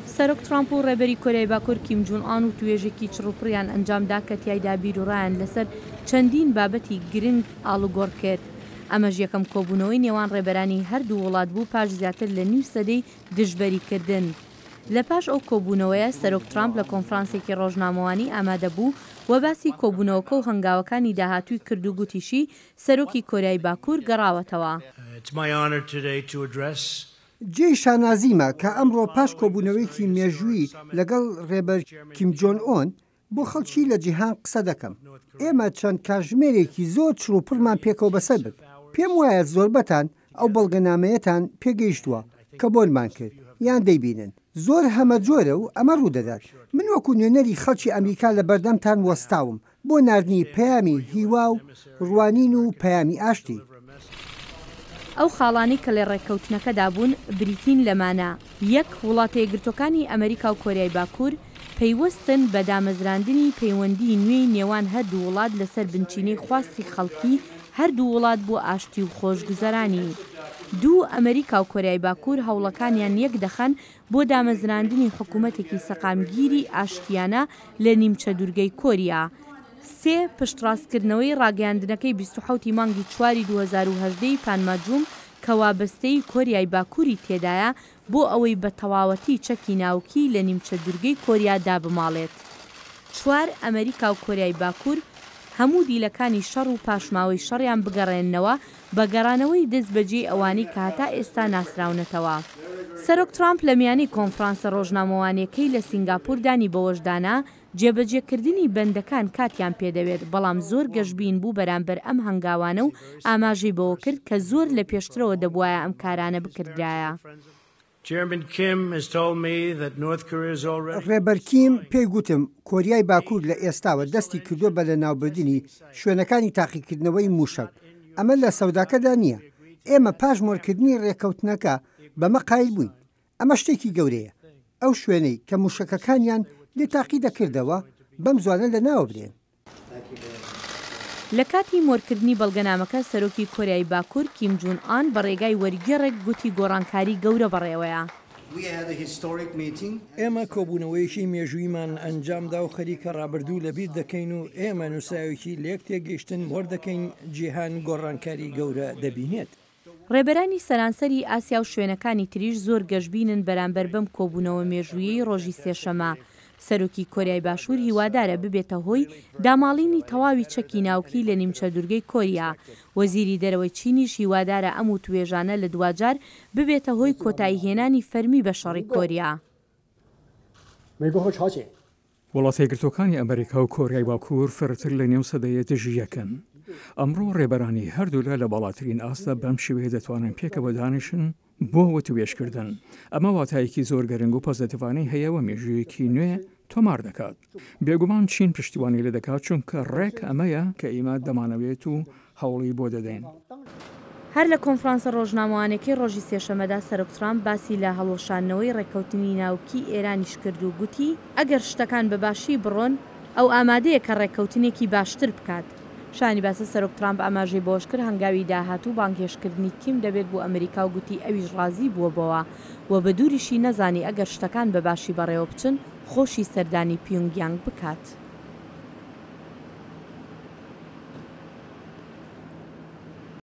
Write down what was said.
سەرۆک ترامپ و ڕێبەری کۆریای باکوور کیم جون ئان وتوێژێکی چڕوپڕیان ئەنجامدا کە تیایدا بیروڕایان لەسەر چەندین بابەتی گرنگ ئاڵوگۆڕ کرد. ئەمەش یەکەم کۆبوونەوەی نێوان ڕێبەرانی هەردوو وڵات بوو پاش زیاتر لە نیو سەدەی دژبەریکردن. لە پاش ئەو کۆبوونەوەیە سەرۆک ترامپ لە کۆنفرانسێکی ڕۆژنامەوانی ئامادە بوو و باسی کۆبوونەوەکە و هەنگاوەکانی داهاتووی کرد و گوتیشی سەرۆکی کۆریای باکوور گەڕاوەتەوە. جێی شانازیمە کە ئەمڕۆ پاش کۆبوونەوەیەکی مێژوویی لەگەڵ ڕێبەر کیم جۆن ئۆن، بۆ خەڵکی لە جیهان قسە دەکەم. ئێمە چەند کاتژمێرێکی زۆر چڕوپڕمان پێکەوە بەسەر برد. پێم وایە زۆربەتان ئەو بەڵگەنامەیەتان پێگەیشتووە کە بۆنمان کرد یان دەیبینن. زۆر هەمەجۆرە و ئەمە ڕوودەدات. من وەکو نوێنەری خەڵکی ئەمریکا لەبەردەمتان وەستاوم بۆ ناردنی پەیامی هیوا و ڕوانین و پەیامی ئاشتی. ئەو خاڵانەی کە لە ڕێککەوتنەکەدا بوون بریتین لەمانە، یەک، وڵاتە یەکگرتووەکانی ئەمریکا و کۆریای باکوور پەیوەستن بە دامەزراندنی پەیوەندیی نوێی نێوان هەردوو وڵات لەسەر بنچینەی خواستی خەڵکی هەردوو وڵات بۆ ئاشتی و خۆشگوزەرانی. دوو، ئەمریکا و کۆریای باکوور هەوڵەکانیان یەکدەخەن بۆ دامەزراندنی حکومەتێکی سەقامگیری ئاشتیانە لە نیمچە دورگەی کۆریا. سێ، پشتڕاستکردنەوەی ڕاگەیاندنەکەی 27 ی مانگی چواری 2018 ی پانماجوم کە وابەستەیی کۆریای باکوری تێدایە بۆ ئەوەی بە تەواوەتی چەکی ناوکیی لە نیمچە دورگەی کۆریا دابماڵێت. چوار، ئەمریکا و کۆریای باکور هەموو دیلەکانی شەڕ و پاشماوەی شەڕیان بگەڕێننەوە بە گەڕانەوەی دەست بەجێی ئەوانەی کە هەتا ئێستا ناسراونەتەوە. سەرۆک ترامپ لە میانەی کۆنفرانسە ڕۆژنامەوانیەکەی لە سینگاپور دانی بەوەشدانا، جێبەجێکردنی بەندەکان کاتیان پێدەوێت، بەڵام زۆر گەشبین بوو بەرامبەر ئەم هەنگاوانە و ئاماژەی بەوەکرد کە زۆر لە پێشترەوە دەبوایە ئەم کارانە بکردرایە. ڕێبەر کیم پێی گوتم کۆریای باکوور لە ئێستاوە دەستی کردووە بە لەناوبردنی شوێنەکانی تاقیکردنەوەی مووشەک. ئەمە لە سەوداکەدا نییە. ئێمە پاش مۆرکردنی ڕێککەوتنەکە بەمە قایل بووین. ئەمە شتێکی گەورەیە. ئەو شوێنەی کە مووشەکەکانیان لێ تاقی دەکردەوە بەم زوانە لەناوببرێن. لە کاتی مۆرکردنی بەڵگەنامەکە سەرۆکی کۆریای باکوور کیم جون ئان بە ڕێگای وەرگێڕێک گوتی گۆڕانکاری گەورە بەڕێوەیە. ئێمە کۆبوونەوەیەکی مێژووییمان ئەنجامدا و خەریکە ڕابردوو لەبیر دەکەین و ئێمە نووسراوێکی لێکتێگەیشتن مۆر دەکەین، جیهان گۆڕانکاری گەورە دەبینێت. ڕێبەرانی سەرانسەری ئاسیا و شوێنەکانی تریش زۆر گەشبینن بەرامبەر بەم کۆبوونەوە مێژوویەی ڕۆژی سێشەمە. سەرۆکی کۆریای باشوور هیوادارە ببێتە هۆی داماڵینی تەواوی چەکی ناوکی لە نیمچە دورگەی کۆریا. وەزیری دەرەوەی چینیش هیوادارە ئەم وتوێژانە لە دواجار ببێتە هۆی کۆتاییهێنانی فەرمی بە شەڕی کۆریا. وڵاتە یەکگرتووەکانی ئەمریکا و کۆریای باکوور فرەتر لە نێو سەدەیە دژی یەکن. ئەمڕۆ ڕێبەرانی هەردوولا لە باڵاترین ئاستدا بەم شێوەیە دەتوانن پێکەوە دانیشن بۆ وتوێژکردن. ئەمە واتایەکی زۆر گرنگ و پۆزەتیڤانەی هەیە و مێژوویەکی نوێ تۆمار دەکات. بێگومان چین پشتیوانی لێ دەکات چونکە ڕێک ئەمەیە کە ئیمە دەمانەوێت و هەوڵی بۆ دەدەین. هەر لە کۆنفرانسە ڕۆژنامەوانیەکەی ڕۆژی سێشەمەدا سەرۆک ترامپ باسی لە هەڵوەشاندنەوەی ڕێککەوتنی ناوکیی ئێرانیش کرد و گوتی، ئەگەر شتەکان بە باشی بڕۆن، ئەو ئامادەیە کە ڕێککەوتنێکی باشتر بکات. شایانی باسە سەرۆک ترامپ ئاماژەی بەوەشکرد، هەنگاوی داهاتوو بانگهێشتکردنی کیم دەبێت بۆ ئەمریکا و گوتی ئەویش ڕازی بووە بەوە و بە دووریشی نەزانی ئەگەر شتەکان بە باشی بەڕێوەبچن، خۆشی سەردانی پیونگ یانگ بکات.